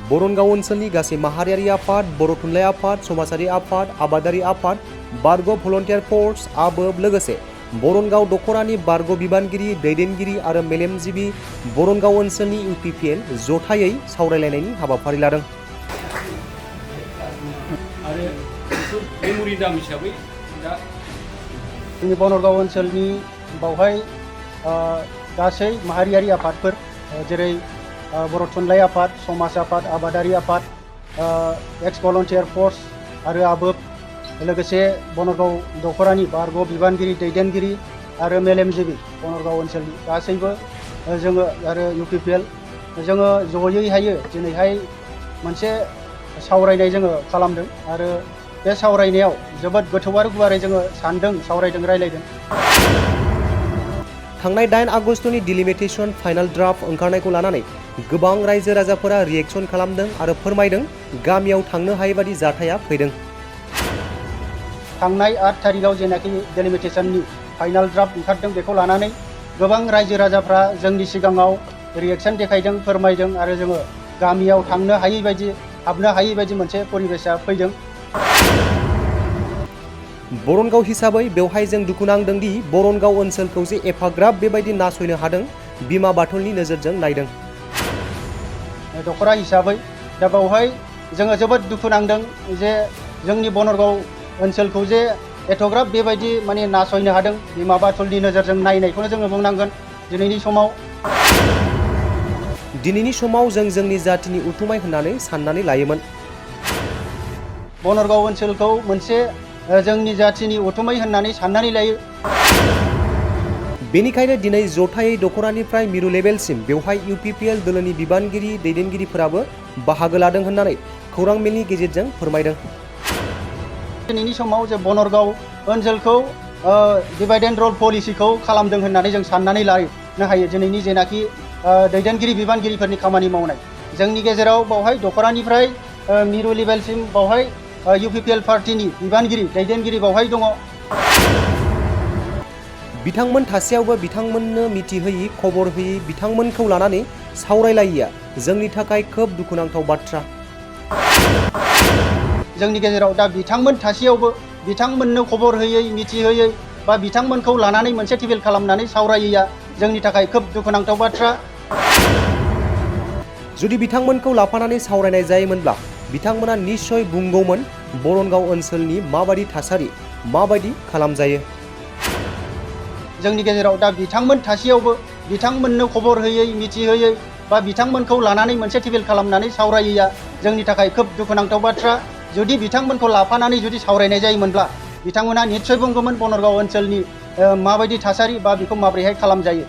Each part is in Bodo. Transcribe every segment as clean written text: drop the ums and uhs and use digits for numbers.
बोरनगाव ओनसोलनि गासै माहारियारि आफाद, बर' थुनलाइ आफाद, समाजारि आफाद, आबादारि आफाद, बारग' भलन्टियार फर्स, आबोब लोगोसे बोरनगाव दख'रानि बारग' बिबानगिरि, दैदेनगिरि आरो मेलेमजिबि बोरनगाव ओनसोलनि UPPL जथायै सावरायलायनायनि हाबाफारि लादों। जोंनि बनरगाव ओनसोलनि बावहाय गासै माहारियारि आफादफोर जेरै बर' थुनलाइ आफाद, समाज आफाद, आबादारि आफाद, एक्स भलन्टियार फर्स आरो आबोब लोगोसे बनरगाव दख'रानि बारग' बिबानगिरि, दैदेनगिरि आरो मेलेमजिबि बनरगाव ओनसोलनि गासैबो जोङो आरो UPPL जोङो जयैहाय दिनैहाय मोनसे सावरायनाय जोङो खालामदों आरो बे सावरायनायाव जोबोद गोथौ आरो गुवारै जोङो सानदों, सावरायदों, रायलायदों। थांनाय 8 आगस्टनि डिलिमिटेशन फाइनाल ड्राफ्ट ओंखारनायखौ लानानै गोबां रायजो राजाफोरा रिएक्शन खालामदों आरो फोरमायदों गामियाव थांनो हायै बादि जाथाया फैदों। थांनाय 8 तारिखआव जेनाखि डिलिमिटेशननि फाइनाल ड्राफ्ट ओंखारदों बेखौ लानानै गोबां रायजो राजाफ्रा जोंनि सिगाङाव रिएक्शन देखायदों, फोरमायदों आरो जोङो गामियाव थांनो हायै बायदि, हाबनो हायै बायदि मोनसे परिबेसा फैदों। बोरनगाव हिसाबै बेवहाय जों दुखु नांदों दि बोरनगाव ओनसोलखौ जे एफाग्राब बेबायदि नासयनो हादों बिमा बाथौलनि नोजोरजों नायदों। दख'रा हिसाबै दा बावहाय जोङो जोबोद दुखु नांदों जे जोंनि बनरगाव ओनसोलखौ जे एथ'ग्राब बेबायदि माने नासयनो हादों बिमा बाथौलनि नोजोरजों नायनायखौनो जोङो बुंनांगोन। दिनैनि समाव जों जोंनि जातिनि उथुमाय होननानै साननानै लायोमोन। बनरगाव ओनसोलखौ मोनसे जोंनि जातिनि उथुमै होननानै साननानै लायो। बेनिखायनो दिनै जथायै दख'रानिफ्राय मिरु लेभेलसिम बेवहाय UPPL दोलोनि बिबानगिरि, दैदेनगिरिफोराबो बाहागो लादों होननानै खौरां मेलनि गेजेरजों फोरमायदों। दिनैनि समाव जे बनरगाव ओनसोलखौ डिभाइड एन्ड रुल पलिसिखौ खालामदों होननानै जों साननानै लानो हायो। दिनैनि जेनाखि दैदेनगिरि बिबानगिरिफोरनि खामानि मावनाय जोंनि गेजेराव बावहाय दख'रानिफ्राय मिरु लेभेलसिम बावहाय UPPL पार्टिनि बिबानगिरि, दैदेनगिरि बावहाय दङ। बिथांमोन थासेयावबो बिथांमोननो मिथिहोयि, खबर होयि, बिथांमोनखौ लानानै सावरायलायिया जोंनि थाखाय खोब दुखुनांथाव बाथ्रा। जोंनि गेजेराव दा बिथांमोन थासेयावबो बिथांमोननो खबर होयै, मिथिहोयै बा बिथांमोनखौ लानानै मोनसे टेबोल खालामनानै सावरायैया जोंनि थाखाय खोब दुखुनांथाव बाथ्रा। जुदि बिथांमोनखौ लाफानानै सावरायनाय जायोमोनब्ला बिथांमोना निश्चय बुंगौमोन बोरनगाव ओनसोलनि माबायदि थासारि, माबायदि खालामजायो। जोंनि गेजेराव दा बिथांमोन थासेयावबो बिथांमोननो खबर होयै, मिथिहोयै बा बिथांमोनखौ लानानै मोनसे टेबोल खालामनानै सावरायैया जोंनि थाखाय खोब दुखुनांथाव बाथ्रा। जुदि बिथांमोनखौ लाफानानै जुदि सावरायनाय जायोमोनब्ला बिथांमोना निश्चय बुंगौमोन बनरगाव ओनसोलनि माबायदि थासारि बा बेखौ माबोरैहाय खालामजायो।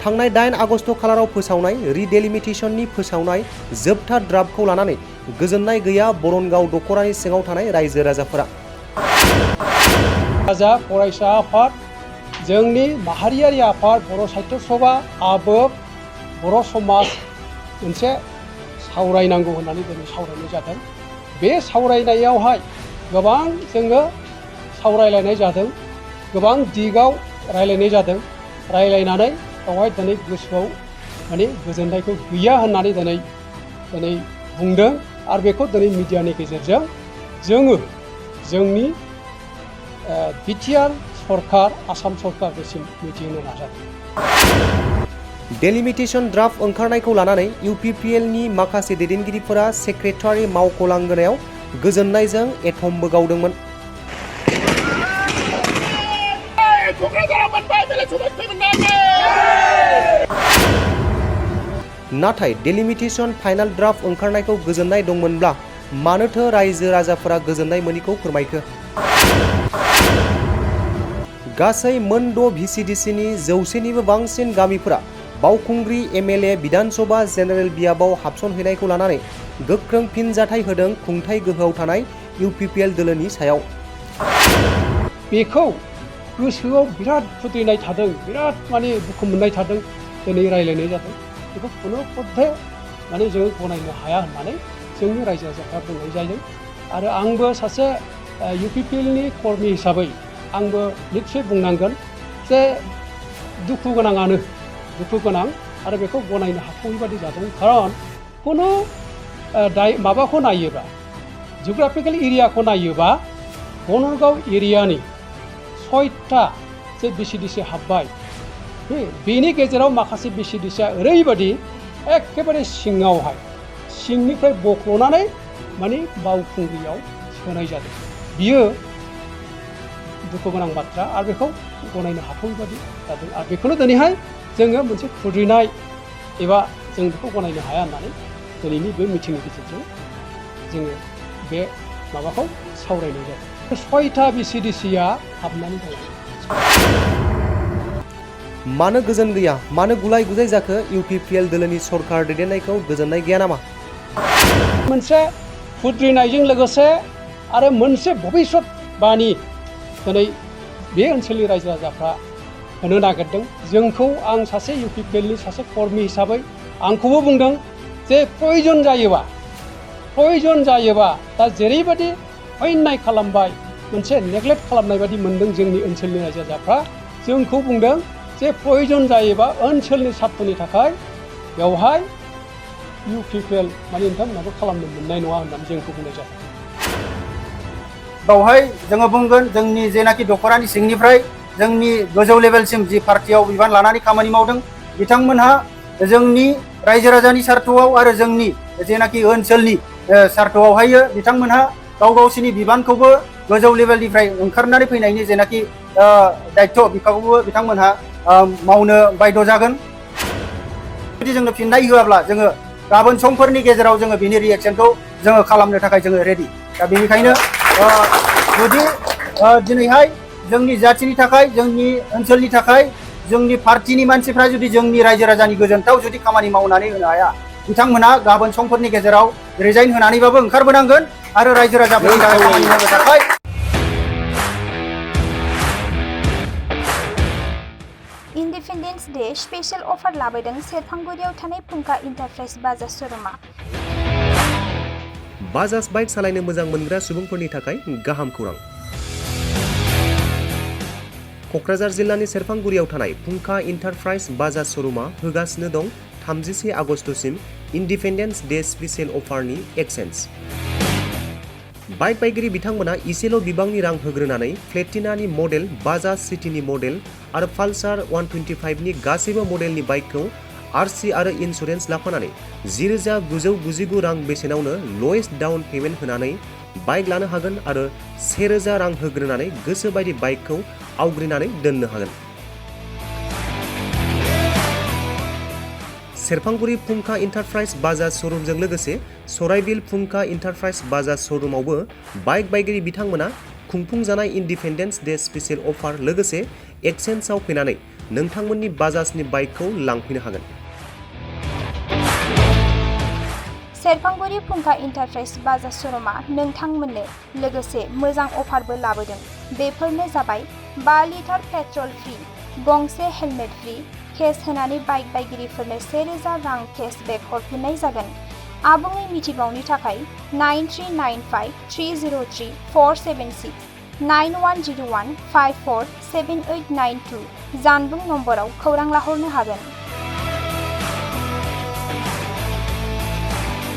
थांनाय 8 आगस्ट खालाराव फोसावनाय रिडेलिमिटेशननि फोसावनाय जोबथा ड्राफ्टखौ लानानै गोजोननाय गैया बोरनगाव दख'रानि सिङाव थानाय रायजो राजाफोरा। फरायसा आफाद, जोंनि माहारियारि आफाद, बर' साहित्य सभा, आबोब, बर' समाज मोनसे सावरायनांगौ होननानै दिनै सावरायनाय जादों। बे सावरायनायावहाय गोबां जोङो सावरायलायनाय जादों, गोबां दिगाव रायलायनाय जादों। रायलायनानै बेवहाय दिनै गोसोआव माने गोजोननायखौ गैया होननानै दिनै बुंदों आरो बेखौ दिनै मिडियानि गेजेरजों जोङो जोंनि बिटिआर सरकार, आसाम सरकारनिसिम मिथिहोनो नाजादों। डेलिमिटेशन ड्राफ्ट ओंखारनायखौ लानानै UPPLनि माखासे दैदेनगिरिफोरा सेक्रेटारि मावख' लांगोनायाव गोजोननायजों एथमबो गावदोंमोन। नाथाय डेलिमिटेशन फाइनाल ड्राफ्ट ओंखारनायखौ गोजोननाय दंमोनब्ला मानोथो रायजो राजाफोरा गोजोननाय मोनिखौ फोरमायखो? गासै मोन6 VCDCनि 100निबो बांसिन गामिफोरा बावखुंग्रि MLA बिधानसभा जेनेरेल बियाबाव हाबसनहैनायखौ लानानै गोख्रों फिनजाथाय होदों खुंथाय गोहोआव थानाय UPPL दोलोनि सायाव। बेखौ गोसोआव बिराद खुद्रिनाय थादों, बिराद माने दुखु मोननाय थादों। दिनै रायलायनाय जादों। बेखौ खुनु पद्धे माने जों गनायनो हाया होननानै जोंनि रायजो राजाफ्रा बुंनाय जादों। आरो आंबो सासे UPPLनि कर्मि हिसाबै आंबो निश्चय बुंनांगोन जे दुखु गोनां आरो बेखौ गनायनो हाथावै बादि जादों। खारन खुनु माबाखौ नायोबा जिअग्राफिकेल एरियाखौ नायोबा बनरगाव एरियानि 6टा जे बिसिडिसि हाबबाय बेनि गेजेराव माखासे बिसिडिसिया ओरैबायदि एखेबारे सिंनिफ्राय बख्ल'नानै माने बावखुंग्रियाव सोनाय जादों। बियो दुखु गोनां बाथ्रा आरो बेखौ गनायनो हाथावै बादि जादों। आरो बेखौनो दिनैहाय जोङो मोनसे खुद्रिनाय एबा जों बेखौ गनायनो हाया होननानै दिनैनि बे मिटिंनि गेजेरजों जोङो बे माबाखौ सावरायनाय जादों। 6टा बिसिडिसिया हाबनानै दङ। मानो गोजोन गैया, मानो गुलाय गुजाय जाखो? UPPL दोलोनि सरकार दैदेननायखौ गोजोननाय गैया नामा? मोनसे खुद्रिनायजों लोगोसे आरो मोनसे भबिष्यत बानि दिनै बे ओनसोलनि रायजो राजाफ्रा होनो नागिरदों। जोंखौ आं सासे UPPLनि सासे कर्मि हिसाबै आंखौबो बुंदों जे प्रयजन जायोबा दा जेरैबायदि अन्याय खालामबाय, मोनसे नेग्लेक्ट खालामनाय बादि मोनदों जोंनि ओनसोलनि रायजो राजाफ्रा। जोंखौ बुंदों जे प्रयजन जायोबा ओनसोलनि सार्थनि थाखाय बेवहाय UPPL माने नोंथांमोनहाबो खालामनो मोननाय नङा होननानै जोंखौ बुंनाय जादों। बावहाय जोङो बुंगोन जोंनि जेनाखि दख'रानि सिंनिफ्राय जोंनि गोजौ लेभेलसिम जि पार्टियाव बिबान लानानै खामानि मावदों बिथांमोनहा जोंनि रायजो राजानि सार्थआव आरो जोंनि जेनाखि ओनसोलनि सार्थआवहायो बिथांमोनहा गावसिनि बिबानखौबो गोजौ लेभेलनिफ्राय ओंखारनानै फैनायनि जेनाखि दायित्व बेखौबो बिथांमोनहा मावनो बाध्य जागोन। जुदि जोंनो फिननाय होआब्ला जोङो गाबोन समफोरनि गेजेराव जोङो बिनि रिएक्सनखौ जोङो खालामनो थाखाय जोङो रेडि। दा बेनिखायनो जुदि दिनैहाय जोंनि जाथिनि थाखाय, जोंनि ओनसोलनि थाखाय, जोंनि पार्टिनि मानसिफ्रा जुदि जोंनि रायजो राजानि गोजोनथाव जुदि खामानि मावनानै होनो हाया, बिथांमोना गाबोन समफोरनि गेजेराव रिजाइन होनानैबाबो ओंखारबोनांगोन आरो रायजो राजाफोरनि थाखाय खामानि मावनो थाखाय। इन्डिपेन्डेन्स डे स्पेशल अफार लाबोदों सेरफांगुरियाव थानाय फुंखा इन्टारप्राइज बाजाज श'रुमा। बाजाज बाइक सालायनो मोजां मोनग्रा सुबुंफोरनि थाखाय गाहाम खौरां। क'क्राझार जिल्लानि सेरफांगुरियाव थानाय फुंखा इन्टारप्राइज बाजाज श'रुमा होगासिनो दं 31 आगस्तसिम इन्डिपेन्डेन्स डे स्पेशल अफारनि एक्सेन्ज। बाइक बायगिरि बिथांमोना इसेल' बिबांनि रां होग्रोनानै प्लेटिनानि मडेल, बाजाज सिटीनि मडेल आरो पालसार 125नि गासैबो मडेलनि बाइकखौ RC आरो इन्सुरेन्स लाफानानै 10,999 रां बेसेनावनो लवेस्ट डाउन पेमेन्ट होनानै बाइक लानो हागोन आरो 1,000 रां होग्रोनानै गोसो बायदि बाइकखौ आवग्रिनानै दोननो हागोन। सेरफांगुरि फुंखा इन्टारप्राइज बाजाज श'रुमजों लोगोसे सराइबिल फुंखा इन्टारप्राइज बाजाज श'रुमावबो बाइक बायगिरि बिथांमोना खुंफुंजानाय इन्डिपेन्डेन्स डे स्पेशल अफार लोगोसे एक्सेन्जआव फैनानै नोंथांमोननि बाजाजनि बाइकखौ लांफैनो हागोन। सेरफांगुरि फुंखा इन्टारप्राइज बाजाज श'रुमा नोंथांमोननो लोगोसे मोजां अफारबो लाबोदों। बेफोरनो जाबाय 5 लिटार पेट्रल फ्रि, गंसे हेलमेट फ्रि, केस होनानै बाइक बायगिरिफोरनो 1,000 रां केसबेक हरफिननाय जागोन। आबुङै मिथिबावनो थाखाय 9395-303-476 9101-547892 जानबुं नम्बराव खौरां लाहरनो हागोन।